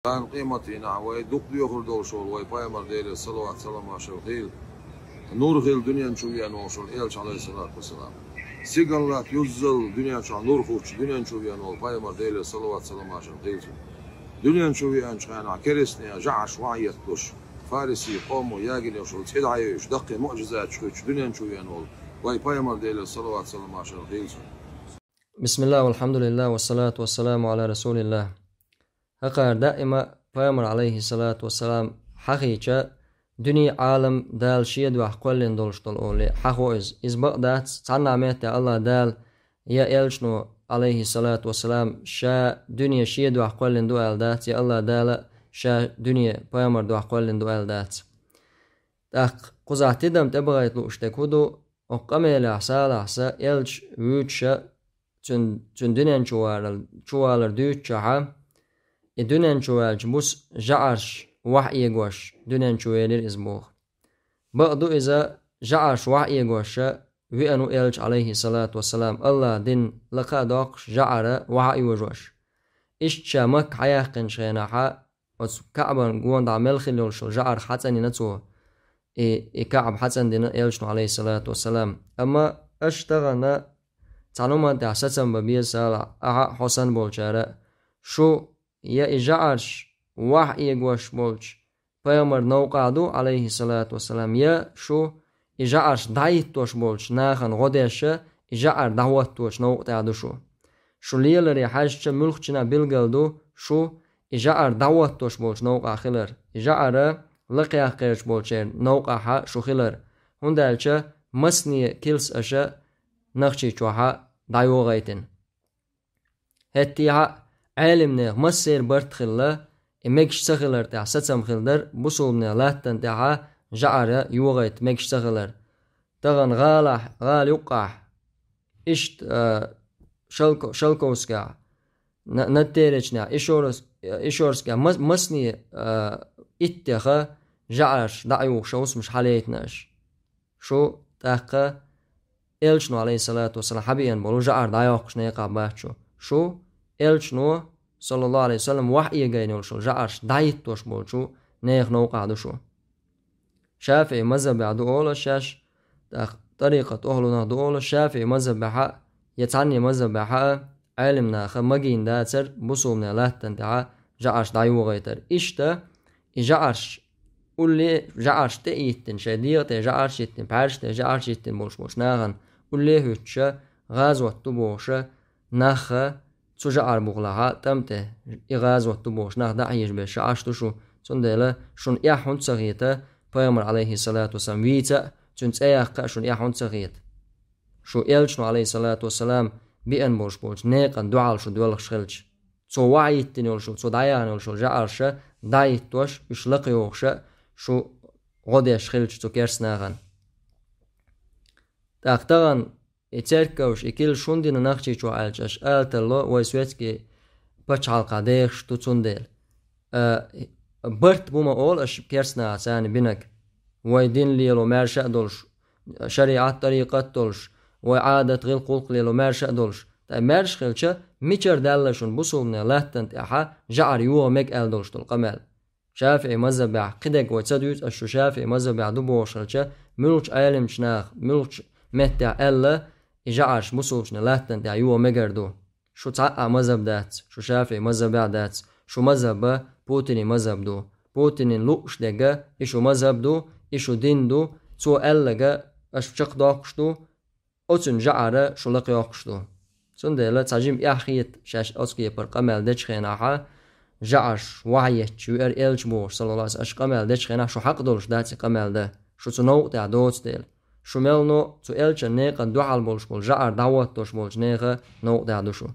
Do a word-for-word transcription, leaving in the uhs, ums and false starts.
Дала къематдийнахь вай дукха доьхур долуш волу вай пайхамар, Делера салават-салам-маршалла хуьлда, нур хилла дуьнен чу веана волуш волу элча, алейхиссалату вассалам. Сигала латта юззал дуьнен чохь нур хуттуш дуьнен чу веана волу пайхамар, Делера салават-салам-маршалла хуьлда цунна. Дуьнен чу веанчу хенахь керстанех жаӀарш вахьа етталуш, фарисийн къомо ягийна йолуш волу цӀе дӀайоьуьйтуш, даккхий муӀжизаташ хуьттуш дуьнен чу веана волу вай пайхамар, Делера салават-салам-маршалла хуьлда цунна. Бисмиллах, валхьамдулиллах, вассалату вассаламу аля расулиллах. ХӀокхара даима пайхамар, алейхиссалату вассалам, хьахийча, дуьне, Ӏалам Дала шен дуьхьа кхоьллина долуш долу олий, хьахо иза. Иза бакъ дац, цхьанна а меттехь Аллах Дала я элчано, алейхиссалату вассалам, ша дуьне шен дуьхьа кхоьллина ду аьлла дац, я Аллах Дала ша дуьне пайхамар дуьхьа кхоьллина ду аьлла дац. ТӀаккха кхузахь тидам тӀебахийта лууш дерг хӀун ду, оцу къамелехь салахь сан элча вуьйцуша, цуьнан, цуьнан дуьнен чу валар, чу валар дуьйцучохьа, и дуьнен чу ваьлча буса жаӀарш вахьа эгош дуьнен чу велира иза боху. Бакъ ду иза, жаӀарш вахьа эгоша веана ву элча, алейхиссалату вассалам, Аллах дин лакха а доккхуш, жаӀара вахьа а йожош. Иштта ша Макка хьаяьккхинчу хенахьа, оцу КаӀбан гонаха мел хилла йолуш йолу жаӀар хьацӀанйина цо, и, и КаӀба хьацӀандина элчано, алейхиссалату вассалам. Амма аша тахана цхьана хӀуманна тӀехь сацам бан беза салахь, ахьа а, хьо санна болчара а, шу я и жаӀарш вахьа эгош болчу пайхамар новкъахь ду, алейхиссалату вассалам, я шу и жаӀарш дӀахӀиттош болчу нахана гӀо деша, и жаӀар дӀахӀотточу новкъа тӀехь ду шу. Шу леларе хьаьжча, муьлххачунна билгал ду шу и жаӀар дӀахӀоттош болчу новкъахь хилар, и жаӀара лакхаяьккхирчу болчеран новкъахьа шу хилар, хӀунда аьлча масане килс аша Нохчийчохьа дӀайогӀуьйтина. ХӀеттехьа а, Ӏелимнех массеран барт хилла, и мегаш ца хилар тӀехь сацам хилла дара, бусулбанех латтана тӀехьа жаӀара йогӀуьйту мегаш ца хилар. Тахана гӀалахь, гӀала юккъахь, иштта, а, Шалко-, Шалковскехь, На-, Надтеречнехь, Ишорс-, Ишорскехь, ма-, масане, а, иттеха жаӀарш дӀа а юхуша хӀусамаш хьалаайтина аша. Шу тӀаккха элчано, алейхиссалату вассалам, хьабеана болу жаӀар дӀайоккхуш некъахь бац шу. Шу элчано, саллаллаху алейхи ва саллям, вахьа эгайна йолуш йолу жаӀарш дӀахӀиттош болчу нехан новкъахь ду шу. ШафиӀи мазхабехь ду олу шаьш, тӀаккха тӀарикъат охьлунах ду олу, ШафиӀи мазхабехьа, я цхьанне мазхабехьа а, Ӏелимнаха магийна дацара бусулбанех латтана тӀехьа жаӀарш дӀайогӀуьйтар. Иштта, и жаӀарш улле, жаӀарш тӀе а йиттина, шайн дегӀа тӀе жаӀарш йиттина, пхьаьрша тӀе жаӀарш йиттина болуш болчу нахана улле а хӀуьттуша, гӀазот ду бохуша, нахха цу жаӀар бухалахьа тӀам тӀе и гӀазот ду бохуш нах дӀа а хьежабеш жаӀарш ду шу. Цундела шуна эхь хӀунда ца хета, пайхамар, алейхиссалату вассалам, вийца а, цуьнан цӀе яккха а шуна эхь хӀунда ца хета? Шу элчано, алейхиссалату вассалам, беана болуш болчу некъан дуьхьал шу доьлхуш хилча, цо вахьа йиттина йолуш йолу, цо дӀаяхна йолуш йолу жаӀарша дӀахӀиттош, уьш лакхайохуша шу гӀо деш хилча цу керстанахана. ТӀаккха тахана и церковш, и килш хӀунда дина Нохчийчохь аьлча, аша ала тарло, вай светский пачхьалкхехь дехаш ду цундела. А, барт бу ма олу аша керстанаха царна бинарг. Вай дин лело маьрша а долуш, шариӀат, тӀарикъат а долуш, вай Ӏадат, гӀиллакх-гӀуллакх лело маьрша а долуш. Ткъа маьрша хилча, мичара даьлла шуна бусулбанех латтана тӀехьа жаӀар йогӀа мега аьлла долуш долу къамел? ШафиӀи мазхабехь кхидерг вай ца дуьйцу, аша шу ШафиӀи мазхабехь ду бохуш хилча, муьлххачу Ӏелимчу наха, муьлххачу меттехь аьлла, и жаӀарш бусулбанех латтана тӀехь йогӀа мегар ду? Шу цхьа а мазхаб дац, шу ШафиӀи мазхабехь дац, шу мазхаб Путинийн мазхаб ду. Путинийн лууш дерг, и шу мазхаб ду, и шу дин ду, цо аьлларг аша чекхдоккхуш ду, оцуьнан жаӀар шу лакхайоккхуш ду. Цундела цхьа жима эхь хета шаьш оцу кепара къамел дечу хенахьа, жаӀарш вахьа етташ веара элча бохуш, саллаллаху алейхи ва саллям, аша къамел дечу хенахь шу хьакъ долуш дац и къамел дан. Шу цу новкъа тӀехь доцу дела. Шу мелно цу элчан некъан дуьхьал болуш болу жаӀар дӀахӀоттош болчу нехан новкъа тӀехь ду шу.